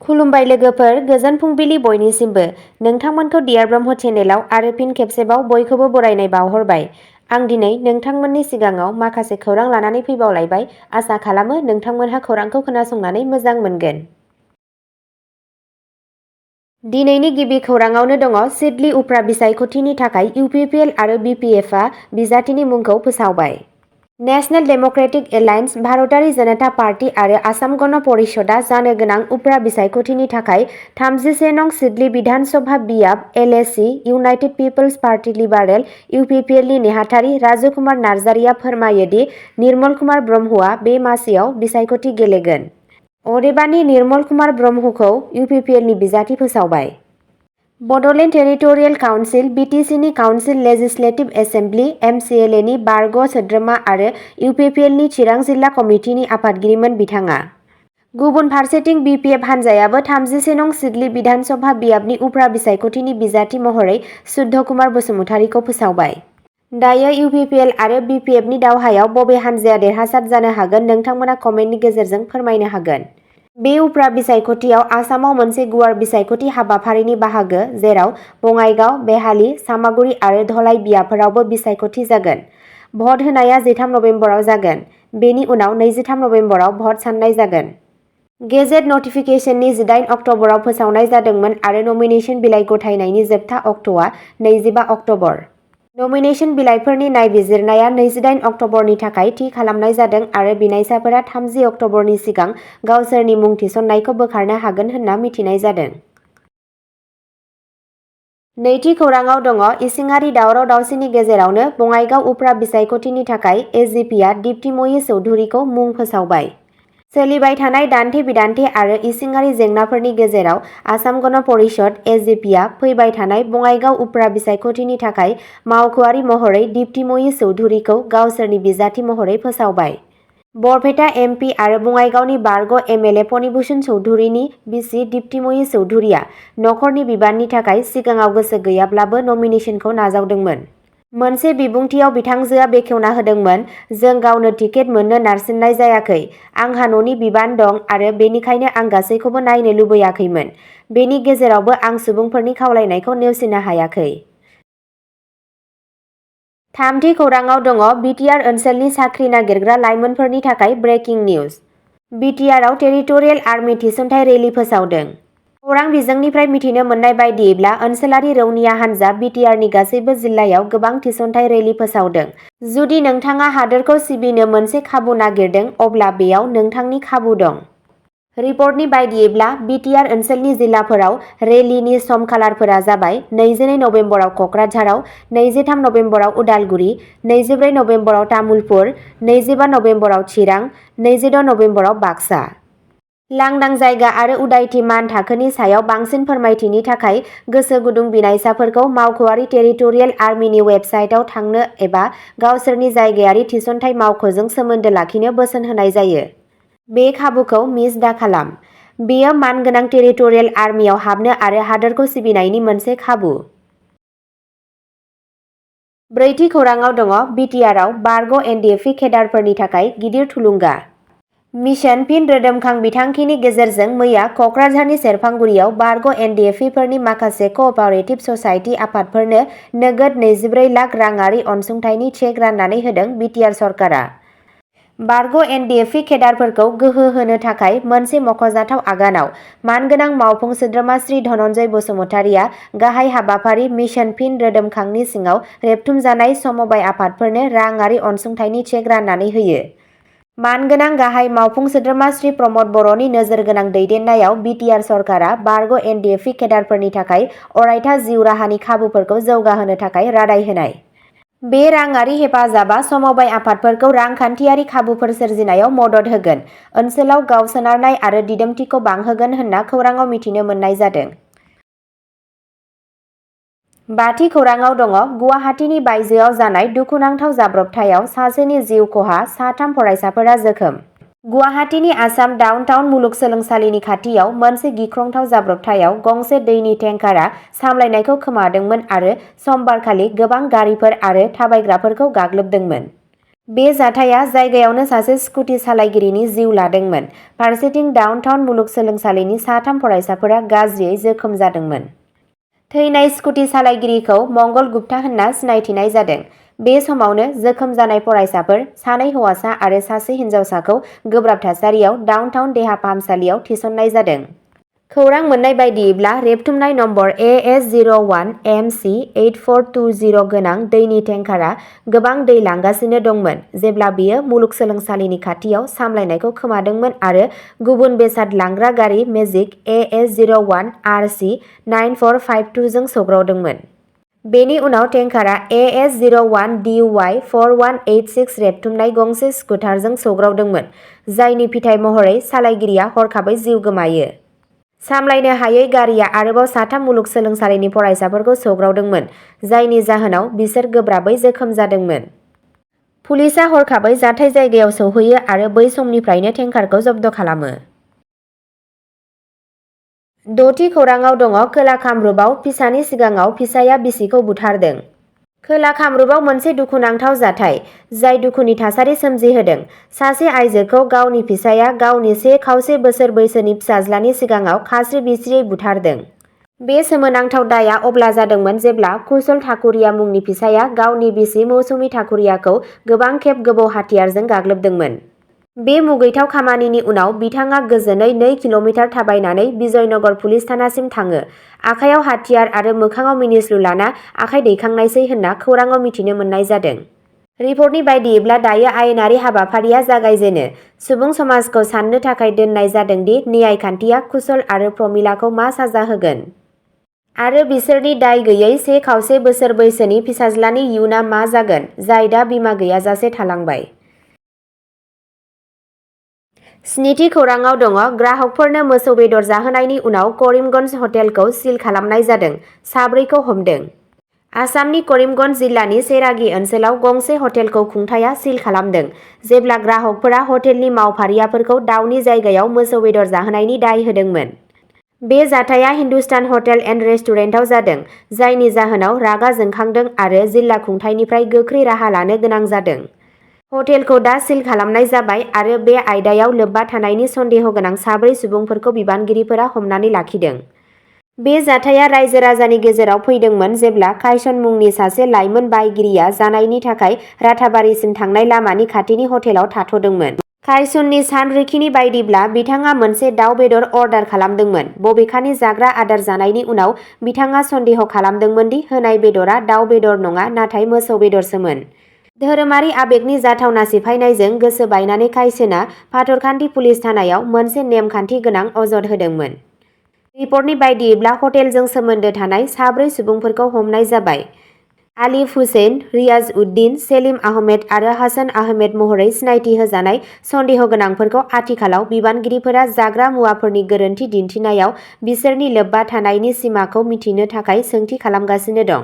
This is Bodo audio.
खुलुमबाय लोगोफोर, गोजोन फुंबिलि बयनिसिमबो। नोंथांमोनखौ डियार ब्रह्म चेनेलाव आरो फिन खेबसेबाव बयखौबो बरायनाय बावहरबाय। आं दिनै नोंथांमोननि सिगाङाव माखासे खौरां लानानै फैबावलायबाय। आसा खालामो नोंथांमोनहा खौरांखौ खोनासंनानै मोजां मोनगोन। दिनैनि गिबि खौराङावनो दङ सिडली उफ्रा बिसायख'थिनि थाखाय UPPL आरो BPFआ बिजाथिनि मुंखौ फोसावबाय। नेशनेल डेम'क्रेटिक एलायन्स, भारतारि जनता पार्टी आरो आसाम गण परिषदआ जानो गोनां उफ्रा बिसायख'थिनि थाखाय 31 नं सिडली बिधान सभा बियाब LAC United People's Party Liberal UPPL नि नेहाथारि राजु कुमार नार्जारिया फोरमायो दि निर्मल कुमार ब्रह्मआ बे मासियाव बिसायख'थि गेलेगोन। अदेबानि निर्मल कुमार ब्रह्मखौ UPPL नि बिजाथि फोसावबाय। बड'लेण्ड टेरिटरियेल काउन्सिल BTC नि काउन्सिल लेजिस्लेटिभ एसेम्ब्लि MCLA नि बारग' सोद्रोमा आरो UPPL नि चिरां जिल्ला कमिटिनि आफादगिरिमोन बिथाङा। गुबुन फारसेथिं BPF हान्जायाबो 31 नं सिडली बिधान सभा बियाबनि उफ्रा बिसायख'थिनि बिजाथि महरै सुद्ध कुमार बसुमतारीखौ फोसावबाय। दायो UPPL आरो BPF नि दावहायाव बबे हान्जाया देरहासार जानो हागोन नोंथांमोना कमेन्टनि गेजेरजों फोरमायनो हागोन। बे उफ्रा बिसायख'थियाव आसामाव मोनसे गुवार बिसायख'थि हाबाफारिनि बाहागो, जेराव बङाइगाव, बेहाली, सामागुरि आरो धलाई बियाबफोरावबो बिसायख'थि जागोन। भट होनाया 13 नबेम्बराव जागोन। बेनि उनाव 23 नबेम्बराव भट साननाय जागोन। गेजेट नटिफिकेशननि 18 अक्ट'बराव फोसावनाय जादोंमोन आरो नमिनेशन बिलाइ गथायनायनि जोबथा अक्ट'आ 25 अक्ट'बर। नमिनेशन बिलाइफोरनि नायबिजिरनाया 28 अक्ट'बरनि थाखाय थि खालामनाय जादों आरो बिनायसाफोरा 30 अक्ट'बरनि सिगां गावसोरनि मुं थिसननायखौ बोखारनो हागोन होनना मिथिनाय जादों। नैथि खौराङाव दङ इसिङारि दावराव-दावसिनि गेजेरावनो बङाइगाव उफ्रा बिसायख'थिनि थाखाय AGPआ दीप्तिमयी चौधुरीखौ मुं फोसावबाय। सोलिबाय थानाय दान्थे-बिदान्थे आरो इसिङारि जेंनाफोरनि गेजेराव आसाम गण परिषद AGPआ फैबाय थानाय बङाइगाव उफ्रा बिसायख'थिनि थाखाय मावख'आरि महरै दीप्तिमयी चौधुरीखौ गावसोरनि बिजाथि महरै फोसावबाय। बरपेटा MP आरो बङाइगावनि बारग' MLA फणिभूषण चौधुरीनि बिसि दीप्तिमयी चौधुरीया नखरनि बिबाननि थाखाय सिगाङाव गोसो गैयाब्लाबो नमिनेशनखौ नाजावदोंमोन। मोनसे बिबुंथियाव बिथांजोआ बेखेवना होदोंमोन, जों गावनो टिकेट मोननो नारसिननाय जायाखै। आंहा न'नि बिबान दं आरो बेनिखायनो आं गासैखौबो नायनो लुबैयाखैमोन। बेनि गेजेरावबो आं सुबुंफोरनि खावलायनायखौ नेवसिनो हायाखै। थामथि खौराङाव दङ BTR ओनसोलनि साख्रि नागिरग्रा लाइमोनफोरनि थाखाय ब्रेकिं निउज। BTRआव टेरिटरियेल आर्मि थिसनथाइ रेलि फोसावदों। खौरां बिजोंनिफ्राय मिथिनो मोननाय बायदियैब्ला ओनसोलारि रौनिया हान्जा BTRनि गासैबो जिल्लायाव गोबां थिसनथाइ रेलि फोसावदों। जुदि नोंथाङा हादोरखौ सिबिनो मोनसे खाबु नागिरदों, अब्ला बेयाव नोंथांनि खाबु दं। रिपर्टनि बायदियैब्ला BTR ओनसोलनि जिल्लाफोराव रेलिनि सम खालारफोरा जाबाय 22 नबेम्बराव कक्राझाराव, 23 नबेम्बराव उदालगुरि, 24 नबेम्बराव तामुलपुर, 25 नबेम्बराव चिरां, 26 नबेम्बराव बाक्सा। लांदां जायगा आरो उदायथि मान थाखोनि सायाव बांसिन फोरमायथिनि थाखाय गोसो गुदुं बिनायसाफोरखौ मावख'आरि टेरिटरियेल आर्मिनि वेबसाइटआव थांनो एबा गावसोरनि जायगायारि थिसनथाइ मावख'जों सोमोन्दो लाखिनो बोसोन होनाय जायो। बे खाबुखौ मिस दाखालाम। बेयो मानगोनां टेरिटरियेल आर्मियाव हाबनो आरो हादोरखौ सिबिनायनि मोनसे खाबु। ब्रैथि खौराङाव दङ BTRआव बारग' NDFI केडारफोरनि थाखाय गिदिर थुलुंगा। मिशन फिन रोदोमखां बिथांखिनि गेजेरजों मैया कक्राझारनि सेरफांगुरियाव बारग' NDFIफोरनि माखासे कअपारेटिभ ससाइटि आफादफोरनो नोगोद 24 लाख राङारि अनसुंथाइनि चेक राननानै होदों BTR सरकारा। बारग' NDFI केडारफोरखौ गोहो होनो थाखाय मोनसे मख'जाथाव आगानाव मानगोनां मावफुं सोद्रोमा श्री धनन्जय बसुमतारीया गाहाय हाबाफारि मिशन फिन रोदोमखांनि सिङाव रेबथुमजानाय समबाय आफादफोरनो राङारि अनसुंथाइनि चेक राननानै होयो। मानगोनां गाहाय मावफुं सोद्रोमा श्री प्रमद बर'नि नोजोर गोनां दैदेननायाव BTR सरकारा बारग' NDFI केडारफोरनि थाखाय अरायथा जिउ राहानि खाबुफोरखौ जौगाहोनो थाखाय रादाय होनाय। बे राङारि हेफाजाबा समबाय आफादफोरखौ रांखान्थियारि खाबुफोर सोरजिनायाव मदद होगोन, ओनसोलाव गावसोनारनाय आरो दिदोमथिखौ बांहोगोन होनना खौराङाव मिथिनो मोननाय जादों। बाथि खौराङाव दङ गुवाहाटीनि बायजोआव जानाय दुखुनांथाव जाब्रबथायाव सासेनि जिउ खहा, 3 फरायसाफोरा जोखोम। गुवाहाटीनि आसाम डाउनटाउन मुलुगसोलोंसालिनि खाथियाव मोनसे गिख्रंथाव जाब्रबथायाव गंसे दैनि टेंकारा सामलायनायखौ खोमादोंमोन आरो समबारखालि गोबां गारिफोर आरो थाबायग्राफोरखौ गाग्लोबदोंमोन। बे जाथाया जायगायावनो सासे स्कुटि सालायगिरिनि जिउ लादोंमोन। फारसेथिं डाउनटाउन मुलुगसोलोंसालिनि साथाम फरायसाफोरा गाज्रियै जोखोम जादोंमोन। थैनाय स्कुटि सालायगिरिखौ मंगल गुप्ता होनना सिनायथिनाय जादों। बे समावनो जोखोम जानाय फरायसाफोर सानै हौवासा आरो सासे हिन्जावसाखौ गोब्राब थासारियाव डाउनटाउन देहा फाहामसालियाव थिसननाय जादों। खौरां मोननाय बायदियैब्ला रेबथुमनाय नम्बर AS01MC8420 गोनां दैनि टेंकारा गोबां दै लांगासिनो दंमोन जेब्ला बेयो मुलुगसोलोंसालिनि खाथियाव सामलायनायखौ खोमादोंमोन आरो गुबुन बेसाद लांग्रा गारि मेजिक AS01RC9452 जों सौग्रावदोंमोन। बेनि उनाव टेंकारा AS01DY4186 रेबथुमनाय गंसे स्कुटारजों सौग्रावदोंमोन, जायनि फिथाय महरै सालायगिरिया हरखाबै जिउ गोमायो। सामलायनो हायै गारिया आरोबाव साथाम मुलुगसोलोंसालिनि फरायसाफोरखौ सौग्रावदोंमोन, जायनि जाहोनाव बिसोर गोब्राबै जोखोम जादोंमोन। पुलिसआ हरखाबै जाथाय जायगायाव सौहैयो आरो बै समनिफ्रायनो टेंकारखौ जब्द खालामो। द'थि खौराङाव दङ खोला कामरुपआव फिसानि सिगाङाव फिसाया बिसिखौ बुथारदों। खोला कामरुपआव मोनसे दुखुनांथाव जाथाय, जाय दुखुनि थासारि सोमजिहोदों। सासे आइजोखौ गावनि फिसाया गावनि 1.5 बोसोर बैसोनि फिसाज्लानि सिगाङाव खास्रि बिस्रियै बुथारदों। बे सोमोनांथाव दायआ अब्ला जादोंमोन जेब्ला कुशल ठाकुरिया मुंनि फिसाया गावनि बिसि मौसुमि ठाकुरियाखौ गोबां खेब गोबौ हाथियारजों गाग्लोबदोंमोन। बे मुगैथाव खामानिनि उनाव बिथाङा गोजोनै 2 किल'मिटार थाबायनानै बिजयनगर पुलिस थानासिम थाङो, आखायाव हाथियार आरो मोखाङाव मिनिस्लु लाना आखाइ दैखांनायसै होनना खौराङाव मिथिनो मोननाय जादों। रिपर्टनि बायदियैब्ला दायो आयेनारि हाबाफारिया जागायजेनो। सुबुं समाजखौ साननो थाखाय दोननाय जादों दि न्याय खान्थिया कुशल आरो प्रमिलाखौ मा साजा होगोन। आरो बिसोरनि दाय गैयै 1.5 बोसोर बैसोनि फिसाज्लानि इयुनआ मा जागोन, जाय दा बिमा गैयाजासे थालांबाय। स्निथि खौराङाव दङ ग्राहकफोरनो मोसौ बेदर जाहोनायनि उनाव करिमगन्ज हटेलखौ सिल खालामनाय जादों, 4खौ हमदों। आसामनि करिमगन्ज जिल्लानि सेरागि ओनसोलाव गंसे हटेलखौ खुंथायआ सिल खालामदों, जेब्ला ग्राहकफोरा हटेलनि मावफारियाफोरखौ दावनि जायगायाव मोसौ बेदर जाहोनायनि दाय होदोंमोन। बे जाथाया हिन्दुस्तान हटेल एन्ड रेस्टुरेन्टआव जादों, जायनि जाहोनाव रागा जोंखांदों आरो जिल्ला खुंथायनिफ्राय गोख्रै राहा लानो गोनां जादों। हटेलखौ दा सिल खालामनाय जाबाय आरो बे आयदायाव लोब्बा थानायनि सन्देह गोनां 4 सुबुंफोरखौ बिबानगिरिफोरा हमनानै लाखिदों। बे जाथाया रायजो राजानि गेजेराव फैदोंमोन जेब्ला कायसन मुंनि सासे लाइमोन बायगिरिया जानायनि थाखाय राथाबारिसिम थांनाय लामानि खाथिनि हटेलाव थाथ'दोंमोन। कायसननि सानरिखिनि बायदिब्ला बिथाङा मोनसे दाव बेदर अर्डार खालामदोंमोन, बबेखानि जाग्रा आदार जानायनि उनाव बिथाङा सन्देह खालामदोंमोन दि होनाय बेदरा दाव बेदर नङा नाथाय मोसौ बेदरसोमोन। धोरोमारि आबेगनि जाथावना सिफायनायजों गोसो बायनानै कायसोना फाथरखान्थि पुलिस थानायाव मोनसे नेमखान्थि गोनां अजद होदोंमोन। रिपर्टनि बायदियैब्ला हटेलजों सोमोन्दो थानाय 4 सुबुंफोरखौ हमनाय जाबाय। आलिफ हुसैन, रियाज उद्दिन, सेलिम आहमेद आरो हासान आहमेद महरै सिनायथि होजानाय सन्देह गोनांफोरखौ आथिखालाव बिबानगिरिफोरा जाग्रा मुवाफोरनि गोरोन्थि दिन्थिनायाव बिसोरनि लोब्बा थानायनि सिमाखौ मिथिनो थाखाय सोंथि खालामगासिनो दं।